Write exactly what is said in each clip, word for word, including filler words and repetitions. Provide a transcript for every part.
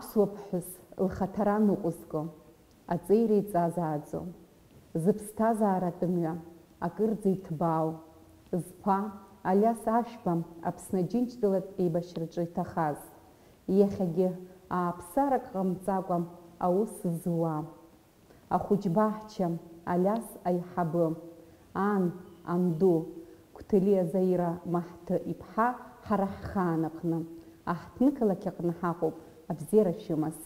Аԥсуа ԥҳәыс лхаҭара ныҟәызго, аҵеира иҵазааӡо, зыԥсҭазааратә мҩа акырӡа иҭбаау, зԥа Алиас Ашәба Аԥсны Аџьынџьтәылатә еибашьраҿы иҭахаз, иахьагьы ааԥсарак ҟамҵакәа аус зуа. Ахәыҷ баҳча, Алиас аиҳабы, ан, анду, Қәҭелиа Заира Маҳҭы иԥҳа, ҳара ҳхаан аҟны, аҳҭнықалақь аҟны ҳаҟоуп, абзиара шәымаз.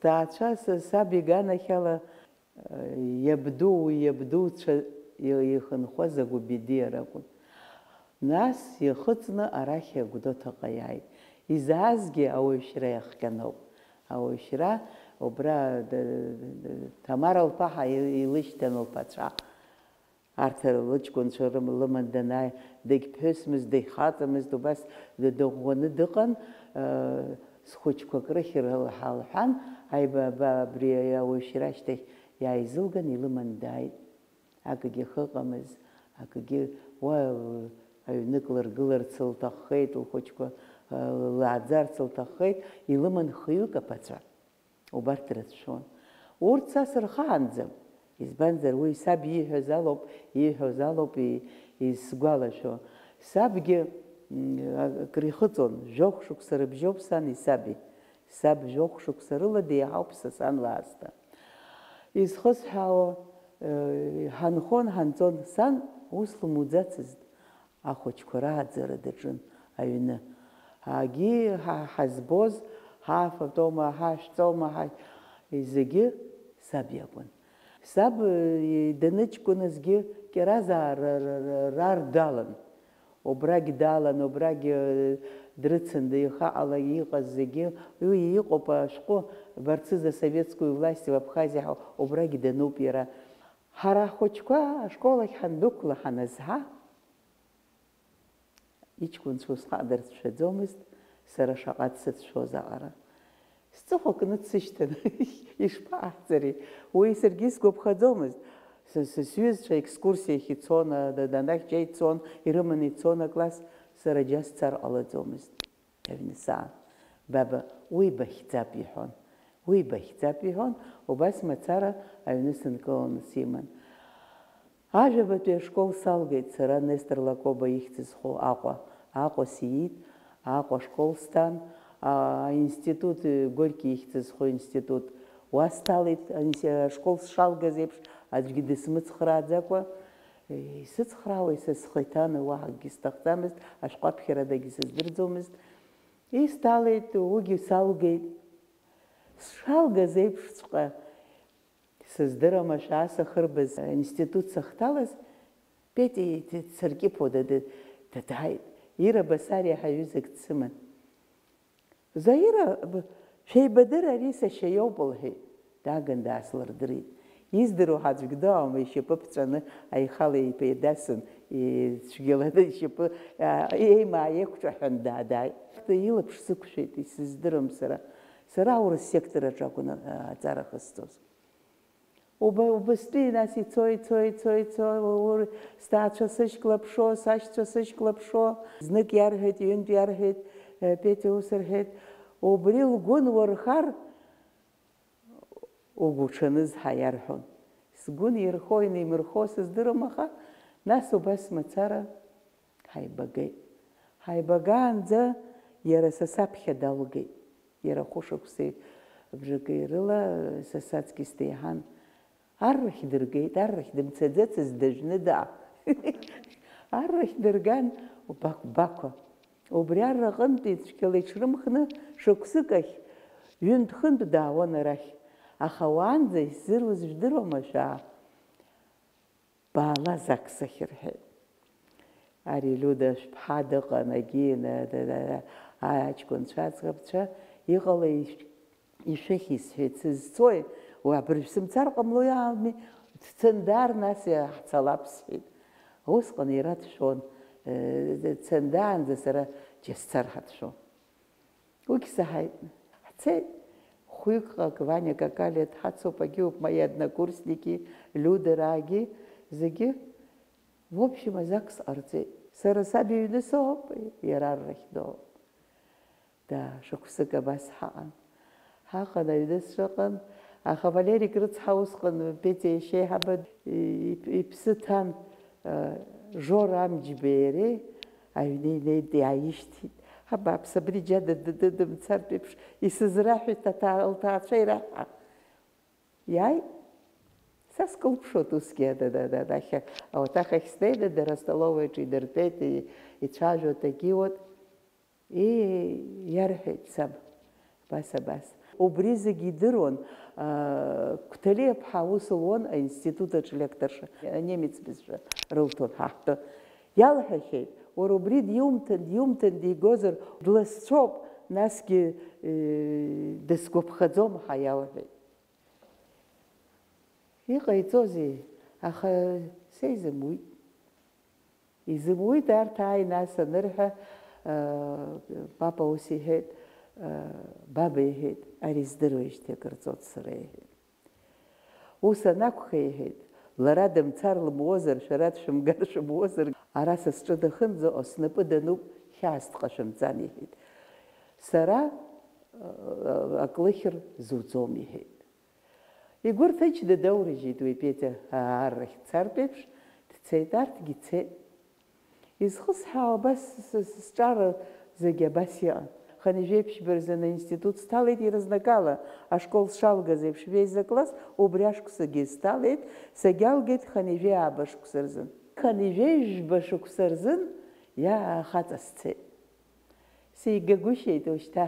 Сҭаацәа са-, саб иганахьала, иабду, уи иабдуцәа ихынҳәуаз Агәбедиа ракәын. Нас ихыҵны арахь Гәдоуҭаҟа иааит. Изаазгьы ауаҩшьра иахҟьаноуп. Ауаҩшьра убра д-, д-, д-, Ҭамара лԥа ҳа-, илышьҭан лԥацәа. Арҭ лыҷкәынцәа рым-, лыман данааи, дагьԥҳәысмызт, дагьхаҵамызт, убас д-, дыӷәӷәаны дыҟан, э, схәыҷқәа акрыхь рылҳа лҳәан, аибаба абри ауаҩшьра ашьҭахь иааизылган, илыман дааит. Акгьы ахы ыҟамыз, акгьы уа, э, аҩнык лыргыларц лҭаххеит, лхәыҷқәа, э, лааӡарц лҭаххеит, илыман хҩык аԥацәа. Убарҭ дрыцәшәон. Урҭ са сырхаанӡам. Избанзар, уи саб ииҳәаз алоуп, ииҳәоз алоуп и-, исгәалашәо. Сабгьы, м, акрихыҵуан, жәохә шықәса рыбжьоуп сани саби. Саб жәохә шықәса рыла деиҳауп са сан лаасҭа. Изхысҳәаауа, э, ҳанхон, ҳанҵон, сан ус лымуӡацызт. Ахәыҷқәа рааӡара даҿын аҩны. Агьи ҳа-, ҳазбоз, ҳафатәома, ҳашәҵома, ҳа-, зегьы саб иакәын. Саб, э, даныҷкәыназгьы Кьаразаа р-, р-, р-, рар далан. Убрагь далан, убрагь, э, дрыцын, ихаҟала иҟаз зегьы, уи иҟоуп ашәҟәы, Борцы за советскую власть в Абхазии ҳәа, убрагь дануп иара. Ҳара ҳхәыҷқәа ашкол ахь ҳандәықәла ҳаназҳа, Иҷкәынцәа усҟак дырцәшәаӡомызт, сара шаҟа дсыцәшәоз аҟара. Сҵыхәа кны дсышьҭан, ишԥаҟаҳҵари? Уи саргьы исгәаԥхаӡомызт. Са, са сҩызцәа аекскурсиахь ицон, а, да-, данахь џьа ицон, ирыманы ицон акласс, сара џьа сцар ҟалаӡомызт. Аҩны саан. Баба, уи бахьӡап, иҳәон. Уи бахьӡап, иҳәон, убас мацара аҩны сынкыланы симан. Ажәабатәи ашкол салгеит сара Нестор Лакоба ихьӡ зху Аҟәа. Аҟәа сиит, Аҟәа ашкол сҭан, а, аинститут, Горький ихьӡ зху институт уа сҭалеит, аинс-, ашкол сшалгаз еиԥш, аӡәгьы дысмыцхрааӡакәа. Исыцхраауеи са схы иҭаны, уаҳа акгьы сҭахӡамызт, ашәҟәы аԥхьарадагьы сыздырӡомызт. Исҭалеит, уигьы салгеит. Сшалгаз еиԥшҵәҟьа, сыздырам, ашәаа сахырбаз, аинститут сахьҭалаз, Петиа иҭ-, дсыркьыԥуа дад-, дааит. Ира Басариа ҳәа ҩызак дсыман. Заира, б-, шәеибадыр, ари сашьа иоуп, лҳәеит. Дааган дааслырдырит. Издыруа ҳәа аӡәгьы дыҟам, ишьапы ԥҵәаны аихала еиԥа идасын, и-, цәгьала ишьапы, а, еимаа еиқәҿаҳәан даадааит. Илаԥш сықәшәеит, исыздырам сара. Сара аурыс сектор аҿы акәын, а, аҵара ахысҵоз. Уба-, убыстәи нас ицо, ицо, ицо, ицо, ур-, сҭаацәа сышьклаԥшуа, сашьцәа сышьклаԥшуа, знык иарҳәеит, ҩынтә иарҳәеит, э, Петиа ус рҳәеит, убри лгәы нурхар, угәуҽанызҳа, иарҳәон. Сгәы нирхо, инеимырхо сыздырам, аха нас убас мацара ҳаибагеит. Ҳаибагаанӡа иара са саԥхьа далгеит. Иара хәышықәсеи бжаки рыла са саҵкьыс деиҳан. Аррахь дыргеит, аррахь дымцаӡацызт дажәны даа. Аррахь дырган Бақә-, Бақәа. Убри арраҟынтәи цәгьала иҽрымхны шықәсык ахь ҩынтә-хынтә даауан арахь. Аха уаанӡа исзыруз жәдыруама шәаа? Баала, Зак сыхьыр, ҳәеит. Ари Лиуда шәԥҳа дыҟан, агьина, да, да, да, аҷкәынцәа, аӡӷабцәа, иҟалеи ишәыхьи, сҳәеит, сызцои? Уа, абыржә сымцар ҟамлои, аами, дцан даар, нас иаҳцалап, сҳәеит. Усҟан иара дшәон, э, дцан даанӡа сара џьа сцар ҳәа дшәон. Уигь саҳаит. Ҳцеит. Хәҩык-ҟак Ваниа Какалиа дҳацуп, агьоуп, мои однокурсники, Лиудараагьы, зегьы. В общем, азакс ҟарҵеит. Сара саб иҩны соуп, иара аррахь доуп. Да, шықәсык абас ҳаҟан. Ҳаҟан аҩны сыҟан, аха Валерик рыцҳа усҟан Петиа иашьеиҳаба иԥ-, иԥсы ҭан, э, Жора Амџьбеи иареи аҩны инеит, иааишьҭит. Абааԥс, абри џьа ды-, ды-, ды-, дымцартә еиԥш, исызраҳәеит аҭаа-, лҭаацәа ираҳәа. Иааит. Са скылԥшуеит усгьы, да, да, да, дахьа, ауаҭах ахь снеины, дара астоловаиаҿы идыртәеит, и-, ицәажәоит, агьиуеит. Ии, иарҳәеит саб, абас, абас. Убри зегь идыруан, аа, Қәҭалиаԥҳа аус луан аинститут аҿы лекторша, анемец бызшәа рылҭон ҳаҳтәы. Иалҳәахьеит, уара убри диумҭан, диумҭан, дигозар, дласцәоуп, насгьы, э, дысгәаԥхаӡом ҳәа иалҳәеит. Иҟаиҵозеи, аха са изымуит. Изымуит арҭ ааи нас анырҳәа, э, папа ус иҳәеит, э, баба иҳәеит, ари здыруеижьҭеи акыр ҵуеит сара, иҳәеит. Ус анакәха, иҳәеит, лара дымцар лымуозар, шәара дшәымгар шәымуозар, ара са сҿы дахынӡаҟа снапы дануп, хьаас дҟашәымҵан, иҳәеит. Сара, э, аклыхьыр зуӡом, иҳәеит. Игәы рҭынчны даурыжьит уи Петиа, ааррахь дцартә еиԥш, дцеит, арҭгьы цеит. Изхысҳәаауа абас с-, с-, сҿара зегьы абас иҟан. Хынҩажәи ԥшьба рзын аинститут сҭалеит, иаразнакала, ашкол сшалгаз еиԥш, жәеиза класс, убри ашықәсагьы сҭалеит, сагьалгеит хынҩажәи ааба шықәса рзын. Хынҩажәи жәба шықәса рзын иа-, ахаҵа сцеит. Сеигагәышьеит уажәшьҭа,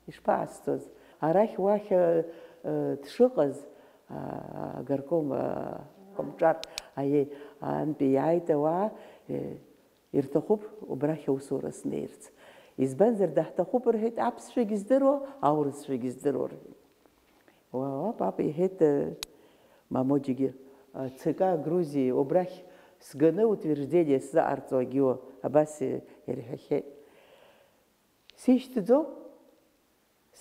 ишԥаасҵоз. Арахь уахь, э, э, дшыҟаз, а, агорком, а, акомҿар, аиеи, аантәи иааит ауаа, э, ирҭахуп убрахь аусура снеирц. Избанзар, даҳҭахуп рҳәеит, аԥсшәагьы здыруа, аурысшәагьы здыруа рҳәеит. Уа, уа, папа иҳәеит, э, Мамоџьгьы, э, Ц К Грузии убрахь сганы утверждение сзаҟарҵо агьиуа, абас, э, ирҳәахьеит. Сишьҭӡом.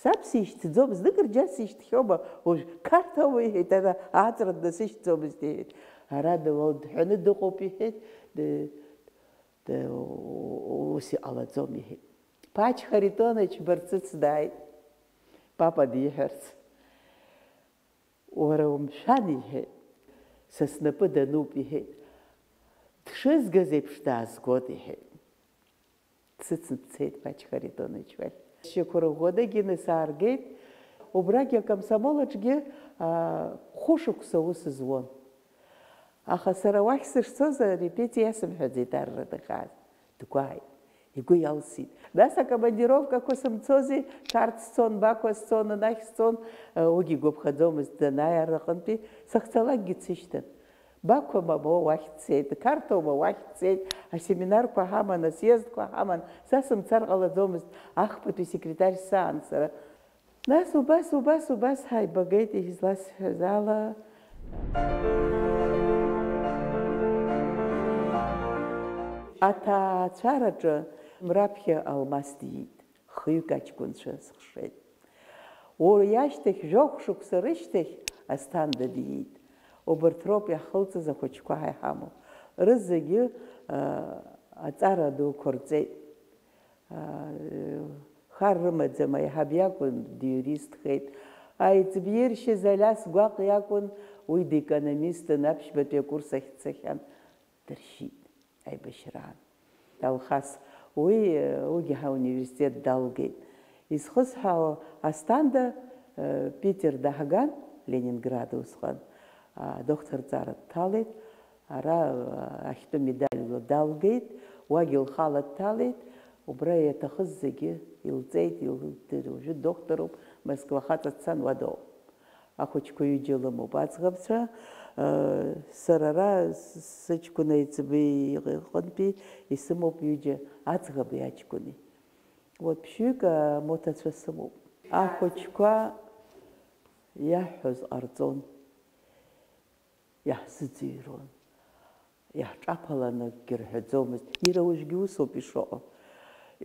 Саб сишьҭӡом, зныкыр џьа сишьҭхьоума, уажә Қарҭ аума, иҳәеит, ара ааҵра днасышьҭӡомызт, иҳәеит. Ара дыуал дҳәаны дыҟоуп, иҳәеит, д-, д-, ус иҟалаӡом, иҳәеит. Пач Харитонович Барцыц дааит, папа диҳәарц. Уара умшәан, иҳәеит, са снапы дануп, иҳәеит. Дшызгаз еиԥш даазгоит, иҳәеит. Дсыцны дцеит Пач Харитонович уахь. Шьақәырӷәӷәа дагьины сааргеит. Убрагьы акомсомол аҿгьы, аа, хәышықәса аус зуан. Аха сара уахь сышцоз арепетиа иасымҳәаӡеит арра дахьааз. Дгәааит. Игәы иалсит. Нас акомандировкақәа сымцози, Қарҭ сцон, Бақәа сцон, анахь сцон, уигьы игәаԥхаӡомызт, данааи арраҟынтәи, сахьцалакгьы дсышьҭан. Бақәа моу уахь дцеит, Қарҭоума уахь дцеит, асеминарқәа ҳаман, асъездқәа ҳаман, са сымцар ҟалаӡомызт, ахԥатәи секретарь саан сара. Нас убас, убас, убас ҳаибагеит, изласҳәаз ала. Аҭаацәараҿы раԥхьа Алмас диит, хҩык аҷкәынцәа схшеит. Уи ашьҭахь, жәохә шықәса рышьҭахь, Асҭанда диит. Убарҭ роуп иаҳхылҵыз ахәыҷқәа ҳәа иҳамоу. Рызегьы, а, аҵара дуқәа рҵеит. Хар рымаӡам, аиҳаб иакәын, диуристхеит. Аиҵбы иршьыз Алиас Гәаҟ иакәын, уи декономистын, аԥшьбатәи акурс ахь дцахьан, дыршьит аибашьраан. Алхас, уи, уигьы ҳауниверситет далгеит. Изхысҳәаауа, Асҭанда, э, Питер даҳган, Ленинград усҟан, Адоктор ҵара дҭалеит, ара, а, ахьтәы медальла далгеит, уагь лхала дҭалеит, убра иаҭахыз зегьы илҵеит, илдыр-, уажәы доктороуп, Москва хаҵа дцан уа дыҟоуп. Ахәыҷқәа ҩыџьа лымоуп аӡӷабцәа, а, сара ара с-, сыҷкәын аиҵбы иҟынтәи исымоуп ҩыџьа, аӡӷаби аҷкәыни. Вот ԥшьҩык амоҭацәа сымоуп. Ахәыҷқәа иаҳҳәоз ҟарҵон. Иаҳзыӡырҩуан. Иаҳҿаԥалан акгьы рҳәаӡомызт. Иара уажәгьы усоуп ишыҟоу.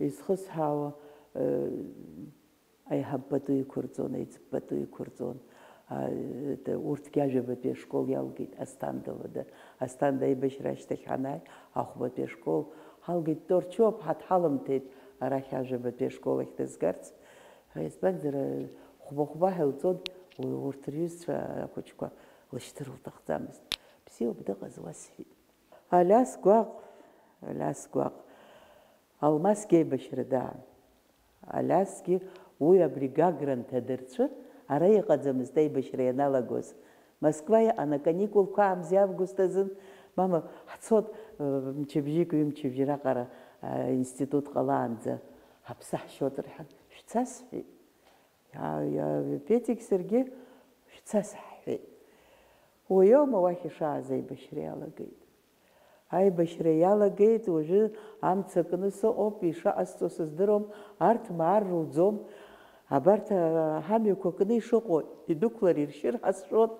Изхысҳәаауа, э, аиҳаб пату иқәырҵон, аиҵб пату иқәырҵон. А, это, урҭгьы ажәабатәи ашкол иалгеит, Асҭанда лада. Асҭанда аибашьра ашьҭахь ҳанааи, ахәбатәи ашкол ҳалгеит, Торчоп ҳа дҳаламҭеит арахь ажәабатәи ашкол ахь дызгарц. Избанзар, хәба-хәба ҳәа илҵон, у-, урҭ рҩызцәа ахәыҷқәа лышьҭыр лҭахӡамызт. Бзиоуп, дыҟаз уасҳәеит. Алиас гәаҟ, Алиас гәаҟ. Алмасгьы аибашьра даан. Алиасгьы уи абри Гагра нҭадырцәы ара иҟаӡамызт аибашьра ианалагоз. Москва иҟан аканикулқәа аамзи август азын. Мама, ҳцот, э, мчыбжьык, ҩымчыбжьы раҟара, э, институт ҟалаанӡа ҳаԥсы ҳшьот рҳәан, шәца сҳәеит. Иа-, иа-, Петик саргьы шәца сҳәеит. Уи аума уахь ишааз аибашьра иалагеит. Аибашьра иалагеит, уажәы амца кны сыҟоуп, ишаҟасҵо сыздыруам, арҭ маар руӡом, абарҭ, а, ҳамҩақәа кны ишыҟоу идәықәлар иршьыр ҳәа сшәон.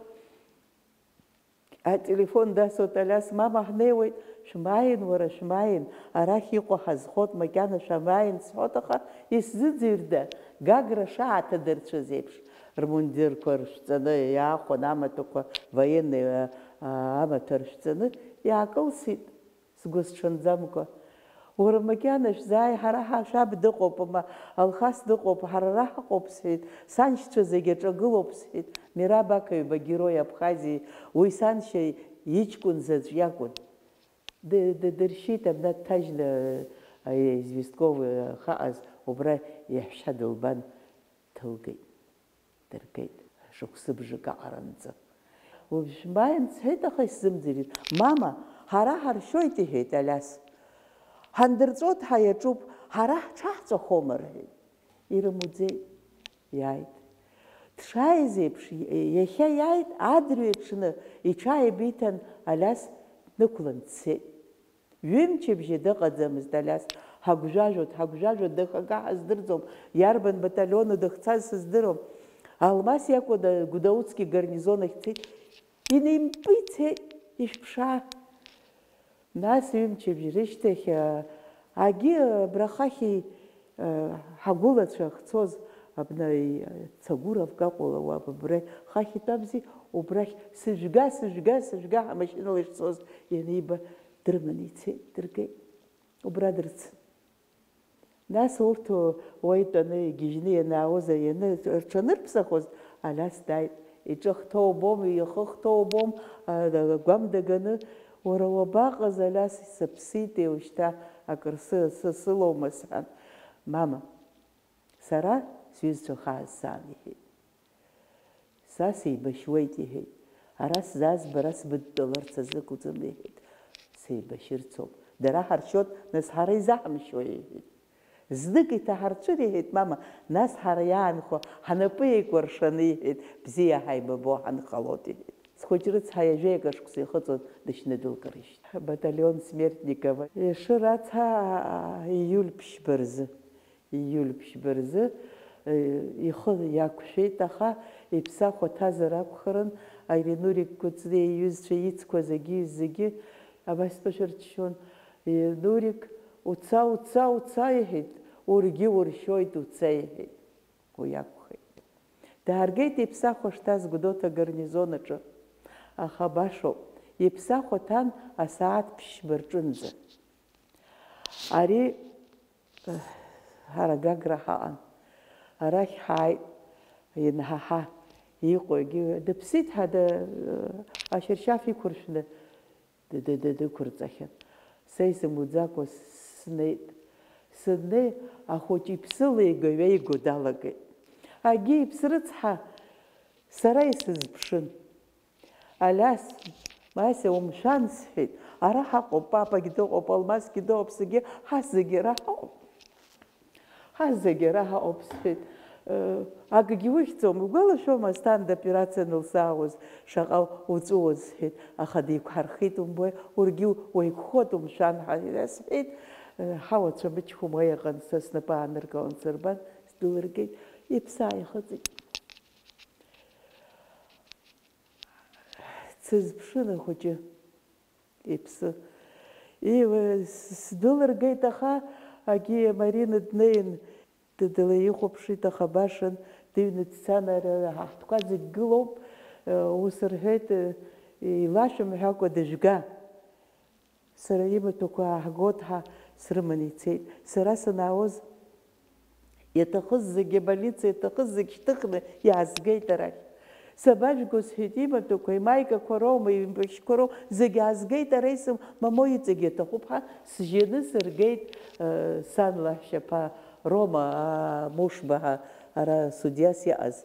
Ателефон дасуеит Алиас, мама, ҳнеиуеит, шәмааин, уара, шәмааин, арахь иҟоу ҳазхоит, макьана шәамааин, сҳәоит, аха исзыӡырҩда, Гагра шааҭадырцәыз еиԥш, рмундирқәа ршәҵаны иаахәон, амаҭәақәа, военный, а, а, амаҭәа ршәҵаны иаакылсит. Сгәы сҽанӡамкәа, уара макьана шәзааи, ҳара ҳа-, шәаб дыҟоуп, ма Алхас дыҟоуп, ҳара ара ҳаҟоуп, сҳәеит, саншьцәа зегьы аҿагылоуп, сҳәеит, Мераб Ақаҩба, герой Абхазии, уи саншьа иҷкәын заҵә иакәын. Ды-, дыдыршьит, абна дҭажьны, а, известковый ахаҟаз убра иаҳәшьа дылбан. Ҭылгеит, дыргеит, шықәсыбжак аҟаранӡа. Уажә шәмааин, сҳәеит, аха исзымӡырҩит. Мама, ҳара ҳаршьоит, иҳәеит Алиас. Ҳандырҵәоит, ҳа иаҿуп, ҳара ҳҽаҳҵәахома, рҳәеит. Ирымуӡеит, иааит. Дшааиз еиԥш, иахьа иааит, адырҩаҽны иҽааибиҭан, Алиас днықәлан дцеит. Ҩымчыбжьа дыҟаӡамызт Алиас, ҳагәжәажәоит, ҳагәжәажәоит, дахьага ҳаздырӡом, иарбан баталиону дахьцаз сыздыруам. Алмас иакәу, Гәдоуҭгьы гарнизон ахь дцеит, инеимпы ицеит, ишәԥшаа. Нас ҩымчыбжь рышьҭахь, а, агьи абра хахьи, а, ҳагәылацәа ахьцоз, абна, и-, Цагуров Какәала уаб абра хахь итәамзи, убрахь сыжәга, сыжәга, сыжәга, ҳамашьынала ишцоз ианиба, дрыманы ицеит, дыргеит. Убра дрыцын. Нас урҭ уа итәаны игьежьны ианаауаз, ианы рҽанырԥсахоз, Алиас дааит. Иҿы хҭоу убом, ихы хҭоу убом, а, гәам даганы, уара уабаҟаз, Алиас, сыԥсит, еушьҭа акыр сы-, сы-, сылоума, сҳәан. Мама, сара сҩызцәа хаа сцан, иҳәеит. Са сеибашьуеит, иҳәеит. Ара сзааз бара сбыдтәаларц азакәӡам, иҳәеит. Сеибашьырцоуп. Дара ҳаршьоит, нас ҳара изаҳамшьуеи, иҳәеит. Знык иҭаҳарцәыр, иҳәеит, мама, нас ҳара иаанхо ҳнапы еикәыршаны, иҳәеит, бзиа ҳаибабо ҳанхалоит, иҳәеит. Схәыҷ рыцҳа ҩажәеи акы шықәса ихыҵуан дышьны дылкарыжьит. Баталион Смертникова. Ешыра ацҳа, ииуль ԥшьба рзы. Ииуль ԥшьба рзы, э, ихы иақәшәеит, аха иԥсы ахәаҭазар акәхарын, ари Нурик Кәыҵниа иҩызцәа ицқәа зегьы, зегьы абас тәы шәырччон. Э, Нурик, уца, уца, уца, иҳәеит, ургьы уршьоит, уца, иҳәеит. Уи акәхеит. Дааргеит иԥсы ахәышҭаз Гәдоуҭа агарнизон аҿы. Аха башоуп, иԥсы ахәаҭан асааҭ ԥшьба рҿынӡа. Ари, ҳара Гагра ҳаҟан. Арахь ҳааит, ианҳаҳа, иҟоугьы дыԥсит ҳәа, да, ашьаршьаф иқәыршәны ды-, ды-, ды-, дықәырҵахьан. Са исымуӡакәа снеит. Саннеи, ахәыҷ иԥсы леига-ҩеиго далагеит. Агьи иԥсы рыцҳа, сара исызԥшын. Алиас, Масиа, умшәан, сҳәеит. Ара ҳаҟоуп, папагьы дыҟоуп, Алмасгьы дыҟоуп, саргьы, ҳа зегьы ара ҳаҟоуп. Ҳа зегьы ара ҳаҟоуп, сҳәеит. Э, акгьы ухьӡом, угәалашәома, Асҭанда операциа анылзаауаз шаҟа уҵәуоз, сҳәеит. Аха деиқәҳархеит, умбои, уаргьы уеиқәхоит, умшәан, ҳәа сҳәеит. Э, ҳауацәа мычхәума иҟан, са снапы ааныркылан сырбан, сдәылыргеит, иԥсы ааихыҵит. Дсызԥшын ахәыҷы иԥсы. Иуа-, с-, сдәылыргеит, аха агьи Марина днеин, дыдала ихәаԥшит, аха башан, дыҩны дцан, ара ҳаҳҭқәа зегь гылоуп, э, ус рҳәеит, э, илашәымҳәакәа дыжәга. Сара имаҭәақәа ааҳгоит ҳәа срыманы ицеит. Сара санаауаз, иаҭахыз зегьы, абольница иаҭахыз зегь шьҭыхны иаазгеит арахь. Сабажәго, сҳәеит, имаҭәақәа, имаикақәа роума, импахьқәа роума, зегь аазгеит, ара исым-, Мамо иҵегь иаҭахуп ҳәа сжьаны сыргеит, э, сан лаҳәшьаԥа Рома, а, Мушба ҳәа ара судиас иҟаз.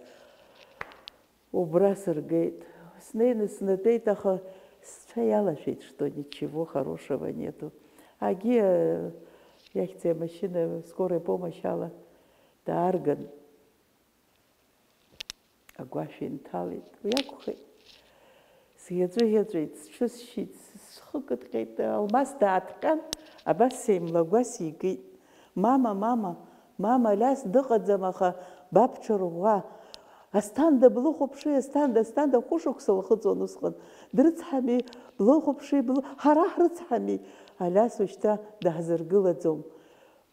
Убра сыргеит. Снеины снатәеит, аха сцәа иалашәеит, что ничего хорошего нету. Агьи, э, иахьӡи амашьына скорая помощь ала даарган, агәашә инҭалеит. Уи акәхеит. Сӷьаҵәыӷьаҵәит, сҽысшьит, схы кыдҟьеит, Алмас дааҭҟьан, абас сеимлагәа сикит. Мама, мама, мама, Алиас дыҟаӡам, аха баб ҽырӷәӷәа. Асҭанда, блыхәаԥши, Асҭанда, Асҭанда, хәышықәса лхыҵуан усҟан. Дрыцҳами, блыхәаԥши, блы-, ҳара ҳрыцҳами. Алиас ушьҭа даҳзыргылаӡом.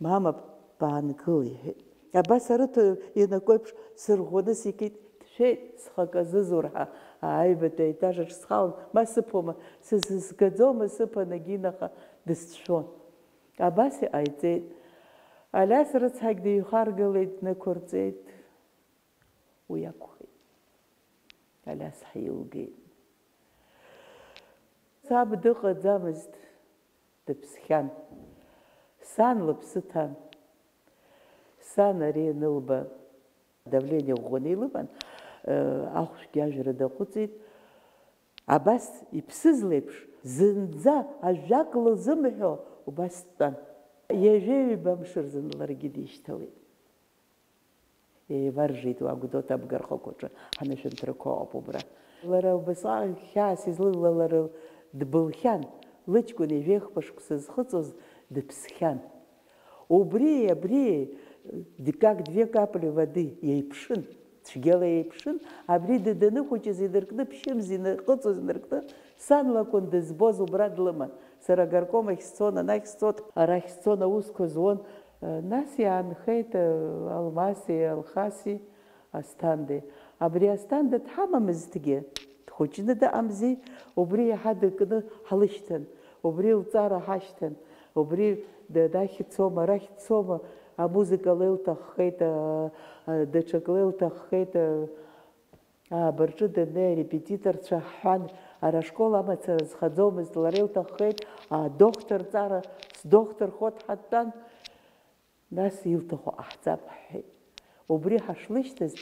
Мама, баангыл, иҳәеит. Абас арыҭ ианакуеиԥш, сырӷәӷәаны сикит, дшәеит, схы аказызур ҳәа, ааибатәи аетаж аҿы схалан, ма сыԥома, сызызгаӡома сыԥан агьинаха дысцәшәон. Абас иҟаиҵеит. Алиас рыцҳагь дыҩхаргалеит, днықәырҵеит. Уи акәхеит. Алиас ҳаилгеит. Саб дыҟаӡамызт, дыԥсхьан. Сан лыԥсы ҭан. Сан ари анылба, давление ӷәӷәаны илыман, э, ахәшәгьы ажәра даҟәыҵит. Абас иԥсыз леиԥш, зынӡа ажәак лзымҳәо убас дтәан. Ҩажәи ҩба мшы рзын ларгьы дишьҭалеит. Еиваржеит уа Гәдоуҭа абгархықәаҿы ҳанышәынҭрақәа ыҟоуп убра. Лара убасҟак хьаас излыла лара дбылхьан, лыҷкәын ҩажәи хԥа шықәса зхыҵуаз дыԥсхьан. Убри, абри, как две капли воды, еиԥшын, цәгьала еиԥшын, абри даныхәыҷыз инаркны, ԥшьымз инаркыҵуаз инаркны, сан лакәын дызбоз, убра длыман. Сара агорком ахь сцон, анахь сцот, арахь сцон, аусқәа зуон. Нас иаанхеит, э, Алмаси, Алхаси, Асҭандеи. Абри Асҭанда дҳамамызҭгьы, дхәыҷны дыҟамзи, убри иаҳа дыкны ҳлышьҭан, убри лҵара ҳашьҭан, убри д-, дахь дцома, арахь дцома, амузыка леилҭаххеит, а, а, даҽак леилҭаххеит, а, Аабырҿы даннеи арепетиторцәа ҳҳәан, ара ашкол амацара зхаӡомызт, лара илҭаххеит, адохторҵара сдохторхот ҳәа дтәан, нас илҭаху ҟаҳҵап ҳҳәеит. Убри ҳашлышьҭаз,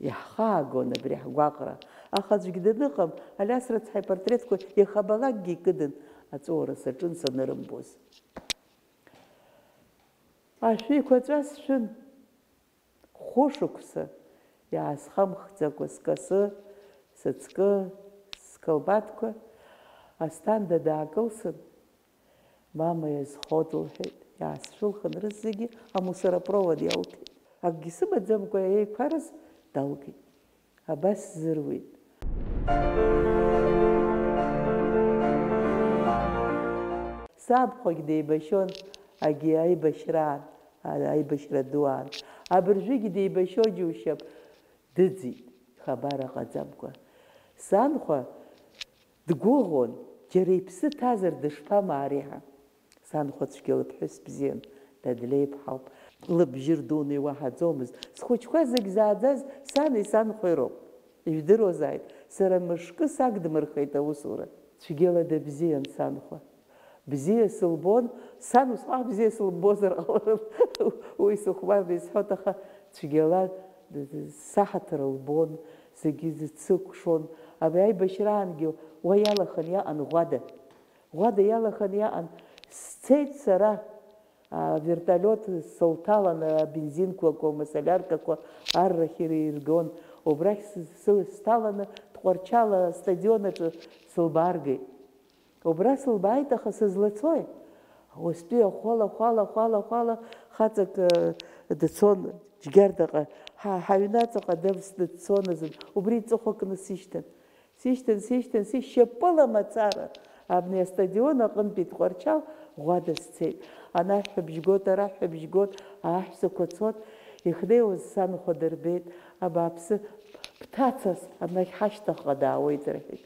иаҳхаагон абри ҳгәаҟра. Аха аӡәгь даныҟам, Алиас рыцҳа ипортретқәа иахабалакгьы икыдын, аҵәуара саҿын санырымбоз. Ашәеиқәаҵәа сшәын. Хәышықәса иаасхамхӡакәа скасы, сыҵкы, скалбаҭқәа, Асҭанда даакылсын, мама иазхоит лҳәеит, иаасшәылхын рызегьы амусоропровод иалҭеит. Акгьы сымаӡамкәа еиқәарыз далгеит. Абас сзыруит. Сабхәагь деибашьон, агьи аибашьраан, а-, аибашьра ду аан. Абыржәгьы деибашьо џьушьап, дыӡит, хабар аҟаӡамкәа. Санхәа дгәыӷуан, џьара иԥсы ҭазар дышԥамаари ҳәа. Санхәа цәгьала ԥҳәыс бзиан, Дадлеиԥҳауп. Лыбжьы рдуны иуаҳаӡомызт. Схәыҷқәа зегь зааӡаз сани санхәеи роуп. Ижәдыруазааит, сара мышкы сагдмырхеит аусура. Цәгьала дыбзиан санхәа. Бзиа сылбон, сан усҟак бзиа сылбозар ҟаларын. Уи сыхәмарны исҳәоит, аха цәгьала саҳаҭыр лбон, зегьы дсыкәшон. Абри аибашьраангьы уа иалаханы иаҟан Ӷәада. Ӷәада иалаханы иаҟан. Сцеит сара, авертолиот сылҭаланы, абензинқәа, акома солиаркақәа аррахь иргон. Убрахь с-, с-, сҭаланы Тҟәарчал астадион аҿы сылбааргеит. Убра сылбааит, аха сызлацои? Уаҵәтәи ахәала, хәала, хәала, хәала хаҵак, э, дцон Џьгьардаҟа, ҳа-, ҳаҩнаҵаҟа дывсны дцон азын, убри ҵыхәа кны сишьҭан. Сишьҭан, сишьҭан, сишь-, шьапыла мацара абни астадион аҟынтәи Тҟәарчал Ӷәада сцеит. Анахь ҳәа бжьгоит, арахь ҳәа бжьгоит, аҳәсақәа цот, ихнеиуаз санхәа дырбеит, абааԥсы, бҭацас, анахь ҳашьҭахьҟа даауеит, рҳәеит.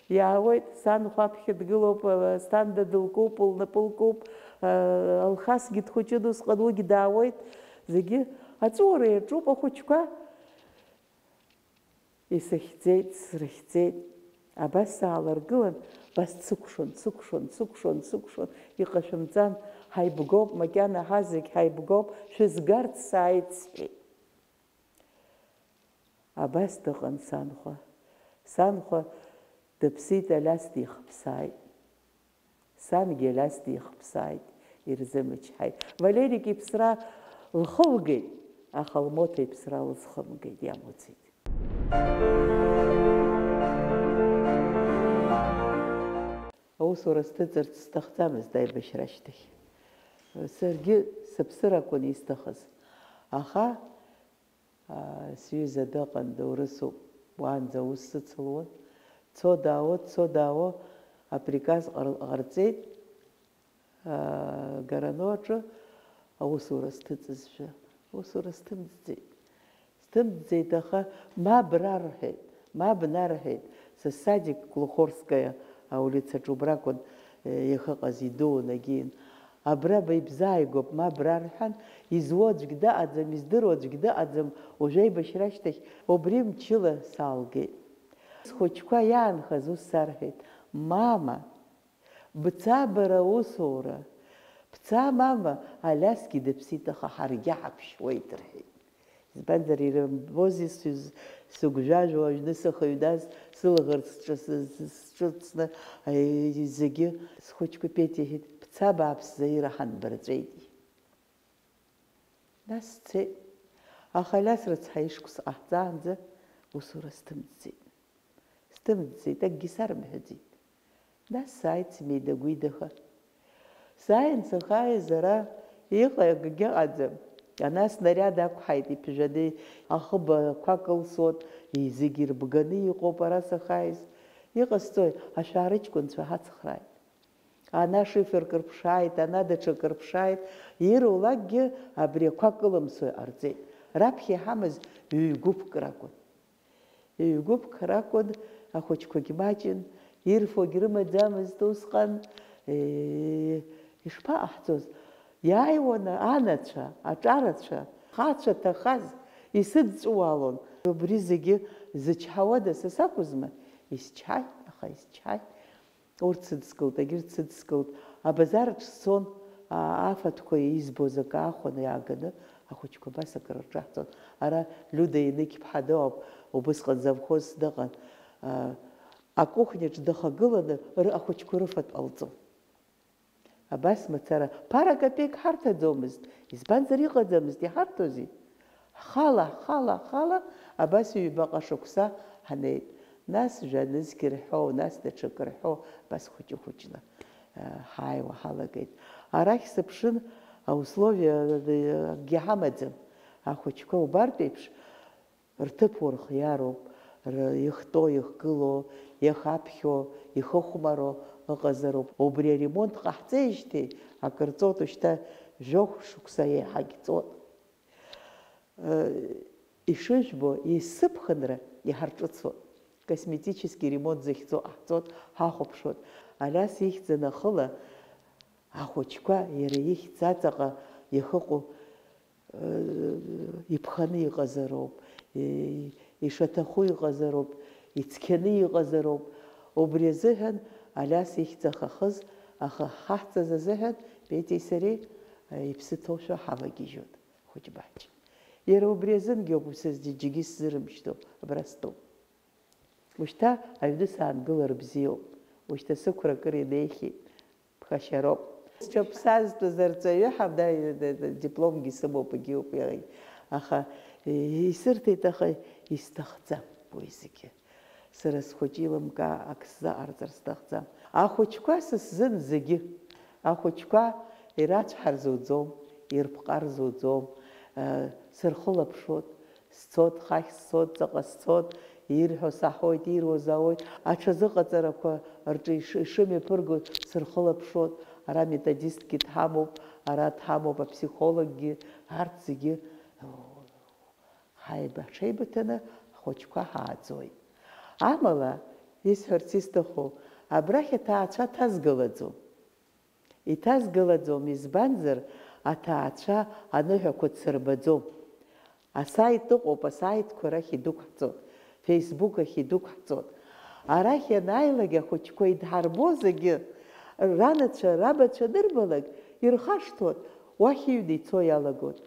Иаауеит, санхәа аԥхьа дгылоуп, Асҭанда дылкуп, лнапы лкуп, Алхасгьы дхәыҷын усҟан, уигь даауеит, зегьы аҵәуара иаҿуп ахәыҷқәа. Исыхьӡеит, срыхьӡеит. Абас саалыргылан, абас дсыкәшон, дсыкәшон, дсыкәшон, дсыкәшон, иҟашәымҵан, ҳаибгоуп, макьана ҳазегь ҳаибгоуп, шәызгарц сааит, сҳәеит. Абас дыҟан санхәа. Санхәа дыԥсит, Алиас дихыԥсааит. Сангьы Алиас дихыԥсааит, ирзымычҳаит. Валерик иԥсра лхылгеит, аха лмоҭа иԥсра лызхымгеит, иамуӡеит. Аусура сҭыҵырц сҭахӡамызт аибашьра ашьҭахь. Саргьы сыԥсыр акәын исҭахыз. Аха, аа, сҩыза дыҟан, доурысуп, уаанӡа аус сыцылуан. Цо-даауа, цо-даауа априказ ҟар-, ҟарҵеит, аа, Горано аҿы аусура сҭыҵызшәа. Аусура сҭымҵӡеит. Сҭымҵӡеит, аха мап рарҳәеит, мап нарҳәеит, са садик Глуховская аулицаҿы убракәын, э, иахьыҟаз, идуун, агьиин. Абра ба ибзааигәоуп, мап рарҳәан, изуо аӡәгь дыҟаӡам, издыруа аӡәгь дыҟаӡам, уажә аибашьра ашьҭахь убри мчыла салгеит. Схәыҷқәа иаанхаз ус сарҳәеит, мама, Бца бара аусура. Бца, мама, Алиасгьы дыԥсит, аха ҳаргьы ҳаԥшьуеит, рҳәеит. Избанзар, ирымбози сыз-, сыгәжәажәо, аҩны сахьыҩназ, сылаӷырӡ сҿы-, сҿы-, сҿыцны, аи, зегьы схәыҷқәа Петиа иҳәеит, бца бааԥсӡа ира ҳанбарҵәеит. Нас сцеит. Аха Алиас рыцҳа ишықәс ҟаҳҵаанӡа усура сҭымҵӡеит. Сҭымҵӡеит, акгьы сарымҳәаӡеит. Нас сааит смеидагәидаха. Сааин сахааиз ара иҟа-, акгьы ыҟаӡам. Ана снариад ақәҳаит иԥжәаны, ахыб ақәа кылсуан, зегь ирбганы иҟоуп ара сахааиз. Иҟасҵои, ашәаа рыҷкәынцәа ҳацхрааит. Ана шифер кырԥшааит, ана даҽа кырԥшааит, ирулакгьы абри ақәа кылымсуа иҟарҵеит. Раԥхьа иҳамаз ҩ-гәыԥк ракәын. Ҩ-гәыԥк ракәын, ахәыҷқәагь маҷын, ирфогь рымаӡамызт усҟан, е-, ишԥаҟаҳҵоз? Иааиуан анацәа, аҿарацәа, хацәа ҭахаз, исыдҵәуалон. Убри зегьы зычҳауада са сакәызма? Исчҳаит, аха исчҳаит. Урҭ сыдскылт, егьырҭ сыдскылт. Абазараҿ сцон, а-, афатәқәа избоз акы аахәаны иааганы, ахәыҷқәа абас акры рҿаҳҵон. Ара Лиуда Енықь-ԥҳа дыҟоуп, убысҟан завхоз дыҟан. А, акухняҿ дахагыланы ры-, ахәыҷқәа рыфатә ҟалҵон. Абас мацара, ԥара капеик ҳарҭаӡомызт, избанзар иҟаӡамызт, иҳарҭозеи? Ҳхала, ҳхала, ҳхала, абас ҩбаҟа шықәса ҳнеит. Нас жәа-нызқь рҳәо, нас даҽакы рҳәо, абас хәыҷы-хәыҷла, э, ҳааиуа ҳалагеит. Арахь сыԥшын, аусловиа, э, акгьы ҳамаӡам. Ахәыҷқәа убартә еиԥш, рҭыԥ урхиароуп, р-, ихтәо, ихгыло, иахаԥхьо, ихыхәмаро ыҟазароуп. Убри аремонт ҟаҳҵеижьҭеи акыр ҵуеит, шьҭа жәохә шықәса еиҳагь ҵуеит. Э, ишыжәбо, есыԥхынра иҳарҿыцуеит. Косметический ремонт захьӡу ҟаҳҵоит, ҳахәаԥшуеит. Алиас ихьӡ анахыла, ахәыҷқәа иара ихьӡ аҵаҟа иахыҟоу, э, иԥханы иҟазароуп, и-, ишаҭаху иҟазароуп, ицқьаны иҟазароуп. Убри азыҳәан Алиас ихьӡ ахахыз, аха ҳахьӡаз азыҳәан Петеи сареи, э, иԥсы ҭоушәа ҳавагьежьуеит. Хәыҷбаҷ. Иара убри азынгьы ауп, сызџьыџьгьы сзырымшьҭо, абра стәоуп. Ушьҭа аҩны саангылар бзиоуп. Ушьҭа сықәра акыр инеихьеит. Ԥхашьароуп. Сҽаԥсазтәыз арҵаҩы ҳамда дипломгьы сымоуп, егьиуп иаҳагьы. Аха исырҭеит, аха исҭахӡам уи зегьы. Сара схәыҷы илымкаа ак сзаҟарҵар сҭахӡам. Ахәыҷқәа са сзын зегьы. Ахәыҷқәа ирацәҳарзуӡом, ирԥҟарзуӡом, сырхылаԥшуеит. Сцот, хахь сцот, ҵаҟа сцот, ирҳәо саҳауеит, ируа заауеит, аҽазыҟаҵарақәа рҿы иш-, ишымҩаԥырго сырхылаԥшуеит, ара методисткгьы дҳамоуп, ара дҳамоуп, аԥсихологгьы, арҭ зегьы ҳаибаҽеибыҭаны ҳхәыҷқәа ҳааӡоит. Амала, исҳәарц исҭаху, абрахь аҭаацәа ҭазгалаӡом. Иҭазгалаӡом, избанзар, аҭаацәа аныҳәақәа дсырбаӡом. Асаит ыҟоуп, асаитқәа рахь идәықәҳҵоит, Facebook ахь идәықәҳҵоит. Арахь ианааилак ахәыҷқәа идҳарбо зегьы, ранацәа, рабацәа анырбалак, ирхашҭуеит, уахь иҩны ицо иалагоит.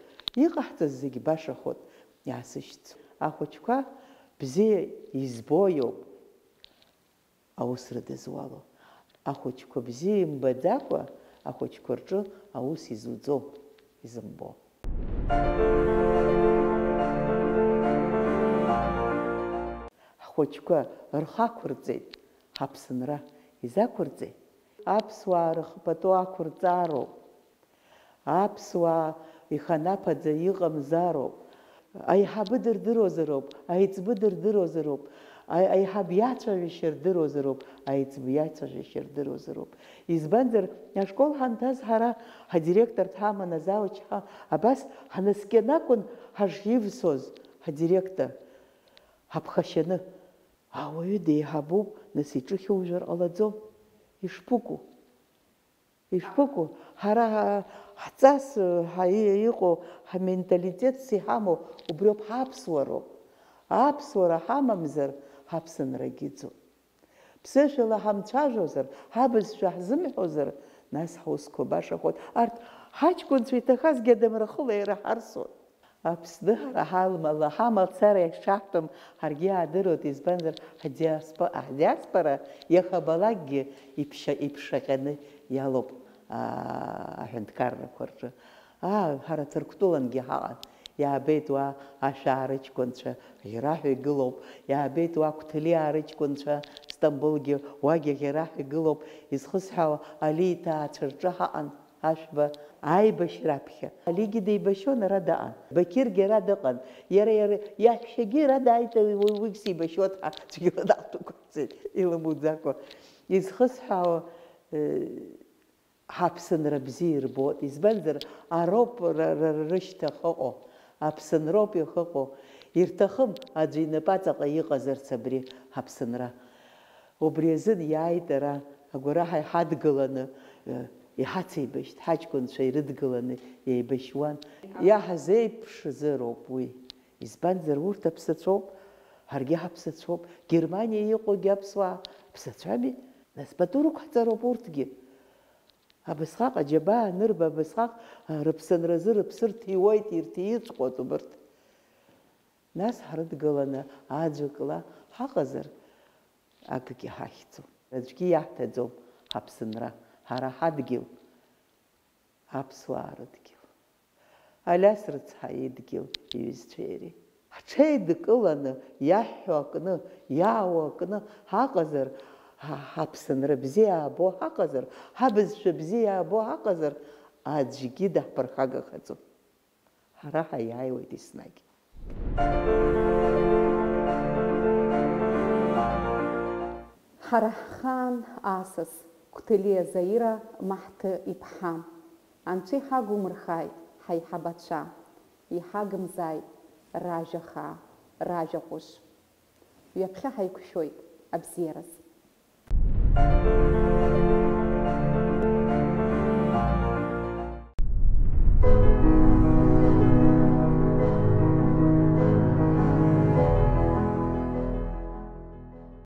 Иҟаҳҵаз зегь башахоит, иаасышьҭ. Ахәыҷқәа бзиа избо иоуп. Аус рыдызуало. Ахәыҷқәа бзиа имбаӡакәа, ахәыҷқәа рҿы аус изуӡом, изымбо. Ҳхәыҷқәа рхы ақәырҵеит, ҳаԥсынра изақәырҵеи? Аԥсуаа рхы пату ақәырҵароуп. Аԥсуаа иханаԥаӡа иҟамзароуп. Аиҳабы дырдыруазароуп, аиҵбы дырдыруазароуп, аи-, аиҳаб иацәажәашьа рдыруазароуп, аиҵбы иацәажәашьа рдыруазароуп. Избанзар, ашкол ҳанҭаз ҳара ҳадиректор дҳаман, азауч ҳа-, абас ҳнаскьаны акәын ҳашивсуаз ҳадиректор, ҳаԥхашьаны. Ауаҩы деиҳабуп, нас иҿы хьужәар ҟалаӡом. Ишԥыкәу? Ишԥыкәу? Ҳара ҳ-, ҳҵас, ҳа-, и-, иҟоу, ҳменталитетс иҳамоу убриоуп, ҳаԥсуароуп. Аԥсуара ҳамамзар, ҳаԥсынрагьы ыӡуам. Ԥсышәала ҳамцәажәозар, ҳабызшәа ҳзымҳәозар, нас ҳусқәа башахоит. Арҭ ҳаҷкәынцәа иҭахазгьы адамра хыла ираҳарсуан. Аԥсны ҳара ҳалмала, ҳамацара ишаҳтәым ҳаргьы иаадыруеит, избанзар, ҳдиаспо-, ҳдиаспора иахьабалакгьы иԥшьа-, иԥшаҟьаны иалоуп, аа, аҳәынҭқаррақәа рҿы. Аа, ҳара Ҭырқәтәылангьы ҳаҟан, иаабеит уа ашәаа рыҷкәынцәа, ӷьараҳәа игылоуп, иаабеит уа Қәҭлиаа рыҷкәынцәа, Стамбулгьы, уагьы ӷьараҳәа игылоуп, изхысҳәаауа, Али иҭаацәа рҿы ҳаҟан. Ашәба аибашьра аԥхьа. Алигьы деибашьуан, ара даҟан. Бақьыргьы ара дыҟан. Иара, иара иаҳәшьагьы ара дааит, уи, уигьы сеибашьуан, ҳа цәгьала даақәтәақәҵеит, илымуӡакәа. Изхысҳәаауа, э, ҳаԥсынра бзиа ирбоит. Избанзар, ароуп ра-, ра-, ра-, рышьҭахь ыҟоу. Аԥсынроуп иахьыҟоу. Ирҭахым аӡәы инапаҵаҟа иҟазарц абри ҳаԥсынра. Убри азын иааит ара, агәараҳәа иҳадгыланы, э, иҳацеибашьт, ҳаҷкәынцәа ирыдгыланы еибашьуан. Иаҳзеиԥшзароуп уи. Избанзар, урҭ аԥсацәоуп, ҳаргьы ҳаԥсацәоуп. Германиа иҟоугьы аԥсуаа ԥсацәами? Нас пату рықәҳҵароуп урҭгьы. Абасҟак аџьабаа анырба, абасҟак, а, рыԥсынразы рыԥсы рҭиуеит, ирҭиҵәҟьоит убырҭ. Нас ҳрыдгыланы аӡәыкла ҳаҟазар, акгьы ҳахьӡом. Аӡәгьы иаҳҭаӡом ҳаԥсынра, ҳара ҳадгьыл, аԥсуаа рыдгьыл. Алиас рыцҳа идгьыл иҩызцәеи иареи. Ҳҽеидкыланы, иаҳҳәо акны, иаауа акны ҳаҟазар, ҳа-, ҳаԥсынра бзиа аабо ҳаҟазар, ҳабызшәа бзиа аабо ҳаҟазар, аӡәгьы даҳԥырхагахаӡом. Ҳара ҳаиааиуеит еснагь. Ҳара ҳхаан асас, Қәҭлиа Заира Маҳҭы-иԥҳа. Анцәа иҳагумырхааит ҳаиҳабацәа, иҳагымзааит ражәа хаа, ражәа ҟәыш. Ҩаԥхьа ҳаиқәшәоит абзиараз.